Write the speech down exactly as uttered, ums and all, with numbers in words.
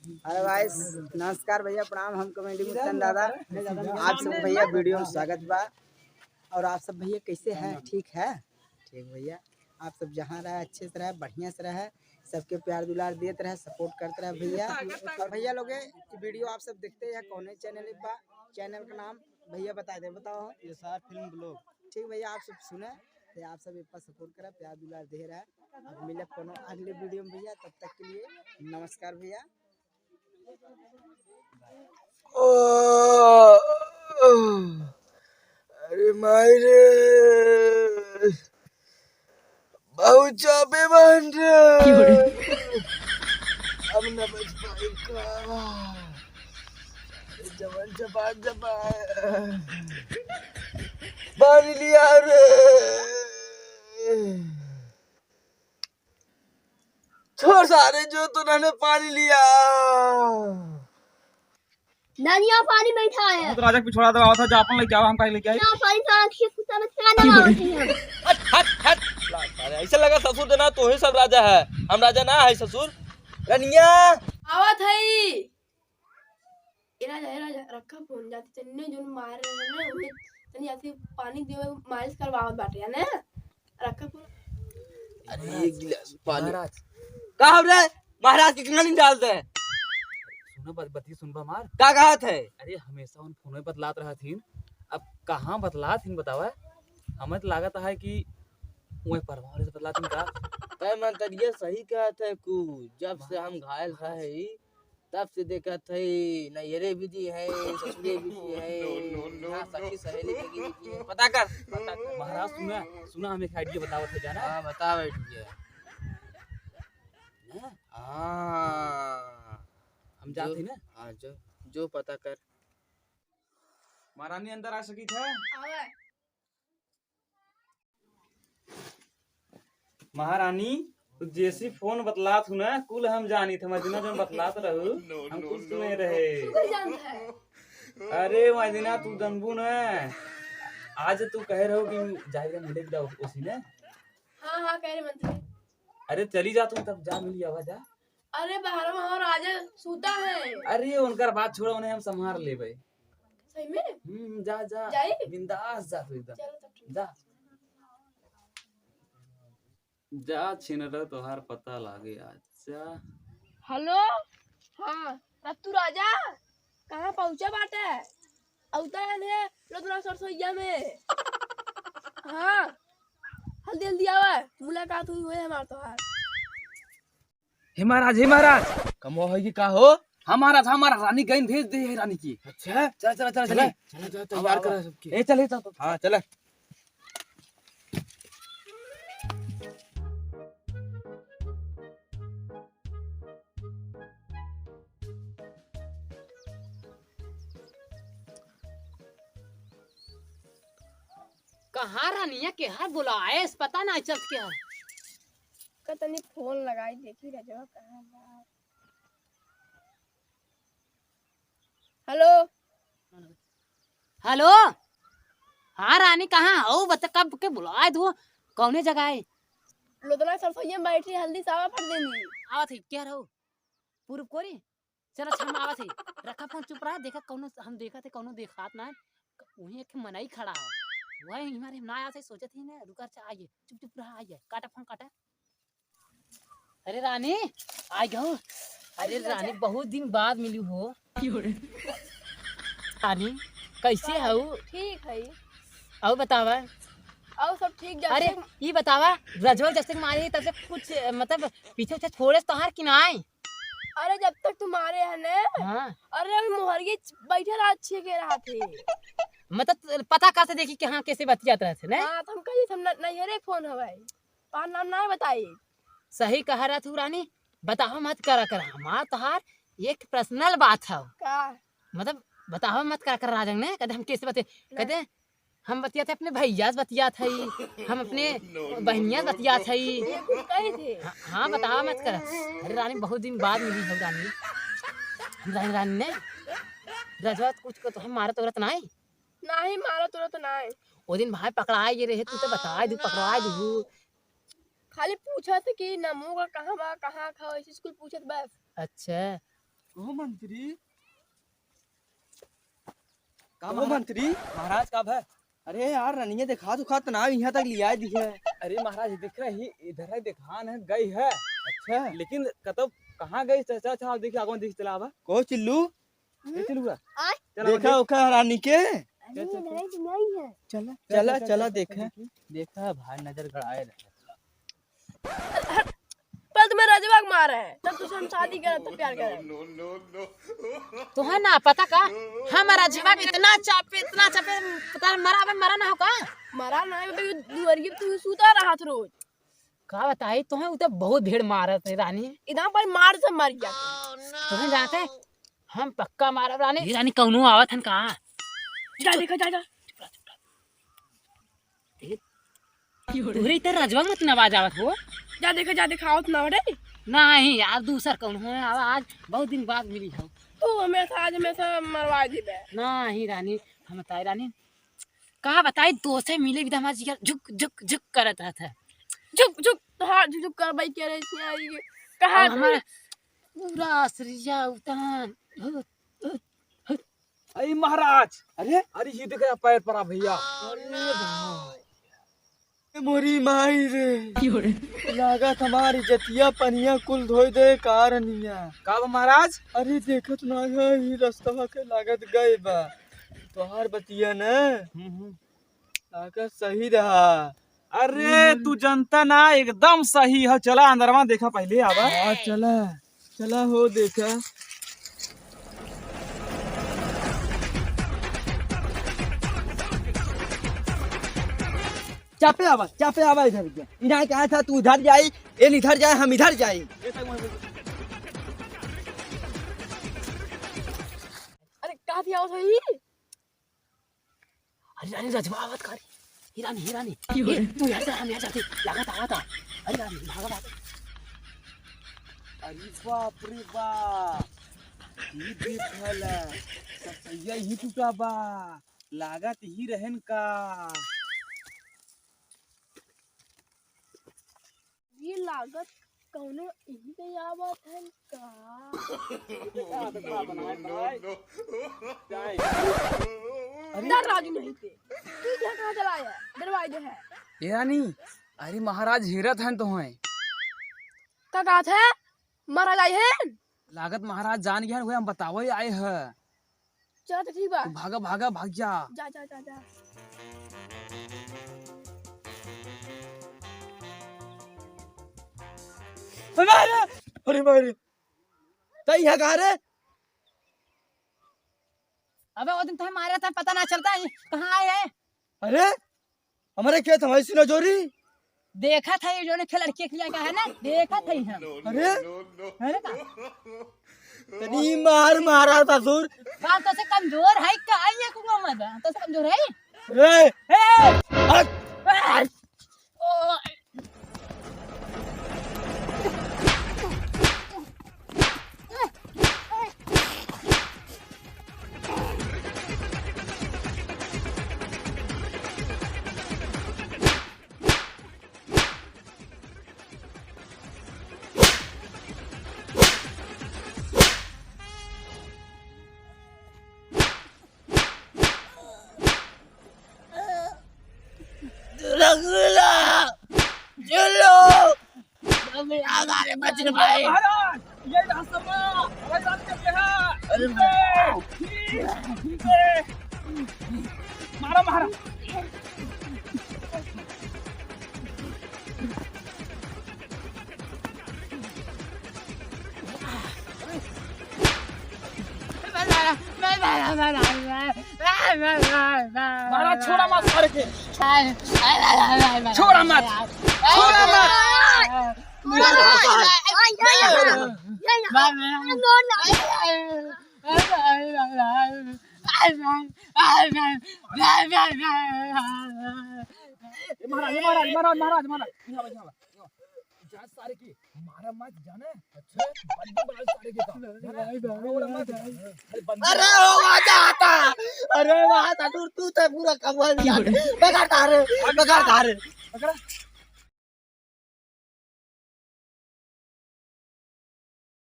हेलो गाइस, नमस्कार भैया, प्रणाम। हम कॉमेडी मुत्तन दादा, आप सब भैया वीडियो में स्वागत बा। और आप सब भैया कैसे हैं? ठीक है? ठीक भैया, आप सब जहाँ रहे अच्छे से रहे, बढ़िया से रहे, सबके प्यार दुलार देत रहे, सपोर्ट करत रहे भैया। और भैया लोग, ये वीडियो आप सब देखते हैं कौने चैनल बा, चैनल का नाम भैया बता दे, बताओ। ये सार फिल्म ब्लॉग। ठीक भैया, आप सब सुने, तो आप सब एक बार सपोर्ट करा, प्यार दुलार दे रहा। अब मिले कोनो अगले वीडियो में भैया, तब तक के लिए नमस्कार भैया। ओ, अरे माई रे, बहुत चापे बहन रे। अब न बच पाई का। जवान जवान जवान। पानी लिया रे। छोड़ सारे, जो तूने पानी लिया। नानिया पानी बैठा है। हम तो राजा के पिछवाड़ा दबावा था, जा अपन लेके आवा, हम काहे लेके आई? ना, पानी तो आँख से कुत्ता में खाना आवत है हम। हट, हट, हट। ला, अरे, ऐसा लगा ससुर देना, तू ही सब राजा है, हम राजा ना है ससुर। रनिया। आवत है। ए राजा, ए राजा, रखा फोन, जाती तन्ने जोन मार रहे हैं ना, उन्हें तनी जाती पानी दियो, मालिश करवावत बाटे, है ना? रखा फोन। अरे, एक गिलास पानी। महाराज। का हो रे? महाराज के कितना दिन डालते हैं? सुनो, बत-, बतिया सुनबा हमार। का कहत है? अरे, हमेशा उन फोन में बतलात रहत हिन। अब कहाँ बतलात हिन बतावा? हमें तो लागत है कि वही परवा वाले से बतलात हिन का? कहे मंतरिया सही कहत है कु, जब से हम घायल महाराज। है, तब से देखत है, नैहरे बिजी है, ससुरे बिजी है, no, no, no, यहाँ no। सखी सहेली के बिजी है। पता कर, पता कर। महाराज सुना, सुना, हम एक आइडिया बतावत है जाना। हाँ, बताओ आइडिया। ना? हाँ। हम जाते जो, हैं ना? हाँ, जो, जो पता कर। महारानी अंदर आ सकी थे? आवे। महारानी, तू जैसी फोन बतलात हूँ ना, कुल हम जानी थे, मदीना जौन बतलात रहू, हम कुल सुने रहे। तू कैसे जानता है? अरे मदीना, तू जनबू ना, आज तू कहे रहो कि जाएगा मिले बिदा उसी ने। हाँ, हाँ, कह रहे मंत्री। अरे चली जा तू, तब जा मिली आवा जा। अरे बाहर में और राजा सूता है। अरे उनकर बात छोड़ा, उन्हें हम संभाल लेबे। सही में? हम्म, जा, जा। जाई? बिंदास जा तू एकदम। चलो तब ठीक। जा। जा छिनरा, तोहार पता लागे आज। जा। हेलो? हाँ, रत्तू राजा, कहाँ पहुँचा बाटे? अउता है लोधना सरसोइया में। हाँ, हल्दी हल्दी आवा, मुलाकात हुई हुए हमार तोहार। हे महाराज, हे महाराज। कमवा होई कि का हो? हाँ महाराज, हाँ महाराज, रानी गईन भेज दे है रानी की। अच्छा, चला, चला, चला, चला, चला। चला, चला, तैयार करा सबके। ए, चल, ए, चल, चल। हाँ, चला। कहाँ रानिया के है, बुलाएस, पता ना चलत के है। का तनी फोन लगाई, देखी रजवा कहाँ बा। हेलो। हेलो। हाँ रानी, कहाँ हो? बता, कब के बुलाए दो, कौने जगह है? लोधना सरसोइया में बैठी, हल्दी सावा फट देनी। आवत है, क्या रहो? पूरब कोरी? चल अच्छा, हम आवत है। रखा फोन, चुप रहा, देखा कौनो, हम देखा थे कौनो देखात ना है। वहीं एक मनई खड़ा हो। वही हमारे हम ना आवत है, सोचत ही ना, रुका, अच्छा, आइए, चुप, चुप रहा, आइए, काटा फोन, काटा। अरे रानी, आ गयो। अरे रानी, बहुत दिन बाद मिली हो। रानी, कैसे हऊ? ठीक है। अउ बतावा। अउ सब ठीक, जब अरे, से ई बतावा, रजवा जब से मारे, तब से कुछ, मतलब, पीछे उछे छोड़े तोहार कि नाय? अरे, जब तक तू मारे है ने, हाँ। अरे, अभी मोहरिये बैठे रहा, अच्छे के रहा थे। मतलब, पता कैसे देखी कि हाँ, कैसे बतियात रहते ने? हाँ, तो हम कही, हम न-, नैहरे फोन हवाई। तोहार नाम ना बताई। सही कह रहा तू रानी, बतावा मत करा करा। हमार तोहार एक पर्सनल बात है। का? मतलब बतावा मत करा करा राजन ने, कहते हम कैसे बते-, ना। कहते हम बतियात है अपने भैया से बतियात है, हम अपने बहनिया से बतियात है। ये कुछ कही थे? हाँ, हाँ, बतावा मत करा। अरे रानी बहुत दिन बाद मिली हो रानी। हम रानी, रानी ने रजवा कुछ को तो हम मारत औरत नाई। नाही मारत औरत नाई। ओ दिन भाई पकड़ाए गए रहे, तू तो बताए दू, पकड़ाए दू। खाली पूछत कि नमू का कहाँ बा, कहाँ खाओ, ऐसे स्कूल पूछत बस। अच्छा, कहो मंत्री। का कहो महाराज? मंत्री। महाराज का भय? अरे यार, रनिया देखा दुखा त ना, इहाँ तक लिया दिखे। अरे महाराज, दिख रही, इधर है, दिखान है, गई है। अच्छा। लेकिन कतब कहाँ गई? चल, चल, चल, देखिए, आगवा दिख चला आवा। कहो चिल्लू। ए, चिल्लू बा। आय। चल, आवा, देखा देख। ओका रानी के। अरे, चल, चल। नहीं, नहीं है। चला, चल, चला, चल, चला, चल, देखा। चल, देखा। देखा, भाई नजर गड़ाए रहे। पहले तुम्हें रजवा के मारे है, तब तुझसे हम शादी करे, तब प्यार करे। तोहे ना पता का, हम रजवा के इतना चापे, इतना चापे, पता है मरा, अबे मरा ना हो का? मरा ना हो, अबे दुआरिये पे तू सूता रहत रोज। का बताई तोहे, उ तो बहुत भीड़ मारत है रानी। इतना बड़ी मार से मर गया। तोहे जानते, हम पक्का मारब रानी। ये रानी कौनो आवत हन का? जा देखा, जा, जा। ए, तोहरे इधर रजवा मत न आवाज आवत हो। जा देखा, जा देखा, आवत ना रे। नहीं यार, दूसर कौन हो आवा, आज बहुत दिन बाद मिली हो। तू हमेशा, आज हमेशा मरवा देबे। नहीं रानी, हम बताई रानी, का बताई, तोसे मिले बिदा हमार जिगर झुक, झुक, झुक करत रहत है। झुक, झुक, हाँ, झुक, झुक कर भाई, कह रहे थे, आई, कहाँ अब हमारा पूरा असरिया उतान। अरे महाराज, अरे? अरे ये देख यार, पैर पड़ा भैया। अरे भाई, ए मोरी माई रे। क्यों रे? लागत हमारी जतिया पनिया कुल धोई दे कारनिया। का बा महाराज? अरे देखत ना है, ई रस्तवा के लागत गए बा। तोहार बतिया न हम्म, हम्म। लागत सही रहा। अरे, हम्म। तू जनता ना, एकदम सही है। चला अंदरवा देखा पहले, आवा। हाँ, चला, चला हो देखा। चापे आवा, चापे आवा इधर के। इन्हें कहा था तू उधर जाई, एन इधर जाए, हम इधर जाई। अरे, कहाँ थी आवत है ई? अरे रानी, रजवा आवत का रे? ही रानी, ही रानी। क्यों? ए, तू यहाँ जा, हम यहाँ जाते। लागत आवत आ। अरे रानी, भागत आवत। अरे बाप रे बाप। ई देखल। ससैया ही टूटा बा। लागत ही रहन का। ये लागत कौनो इही के आवत हन का? अरे ना राजू नहीं थे। तू यहाँ कहाँ चला आया? दरवाजे है। ए रानी, अरे महाराज हेरत हन तोहई। का कहत है? महाराज आए हैं? लागत महाराज जान गए हैं, वही हम बतावे आए हैं। चल, तो ठीक बा। तू भागा, भागा, भाग जा। जा, जा, जा, जा। अरे मारे, अरे मारे। तई है कहाँ रे? अबे वो दिन तो मारा था, पता ना चलता है, कहाँ आए है? अरे, हमरे खेत हमारी सुना जोरी। देखा था ये जो ने खेल लड़के के लिए का है ना, देखा था यहाँ। अरे, है ना का? तनी मार मारा ससुर। बाप तो से कमजोर है का? आई है कुआं में बा। तो से कमजोर है? अरे, ए! हट। ए! ओ! रसगुल्ला, जुल्लू, रसगुल्ला, अरे बच रे भाई। महाराज, ये रास्ता बा, हमारे साथ चल रहा। अरे ठीक है, ठीक है। मारा, मारा। महाराज, छोड़ा मत सारे के। छोड़ा मत। छोड़ा मत। ए महाराज, ए महाराज, महाराज, महाराज, महाराज, यहाँ आवा, यहाँ आवा, यहाँ आवा। जा सारे की, मारा मत जाने। अच्छा, बंदूक बना सारे के का। जाने? मारा वाला मत। अरे बंदूक। अरे वो आ जाता। अरे वहाँ था दूर, तू तो पूरा कमवा लिया। पकड़ तारे, पकड़ तारे। पकड़ा?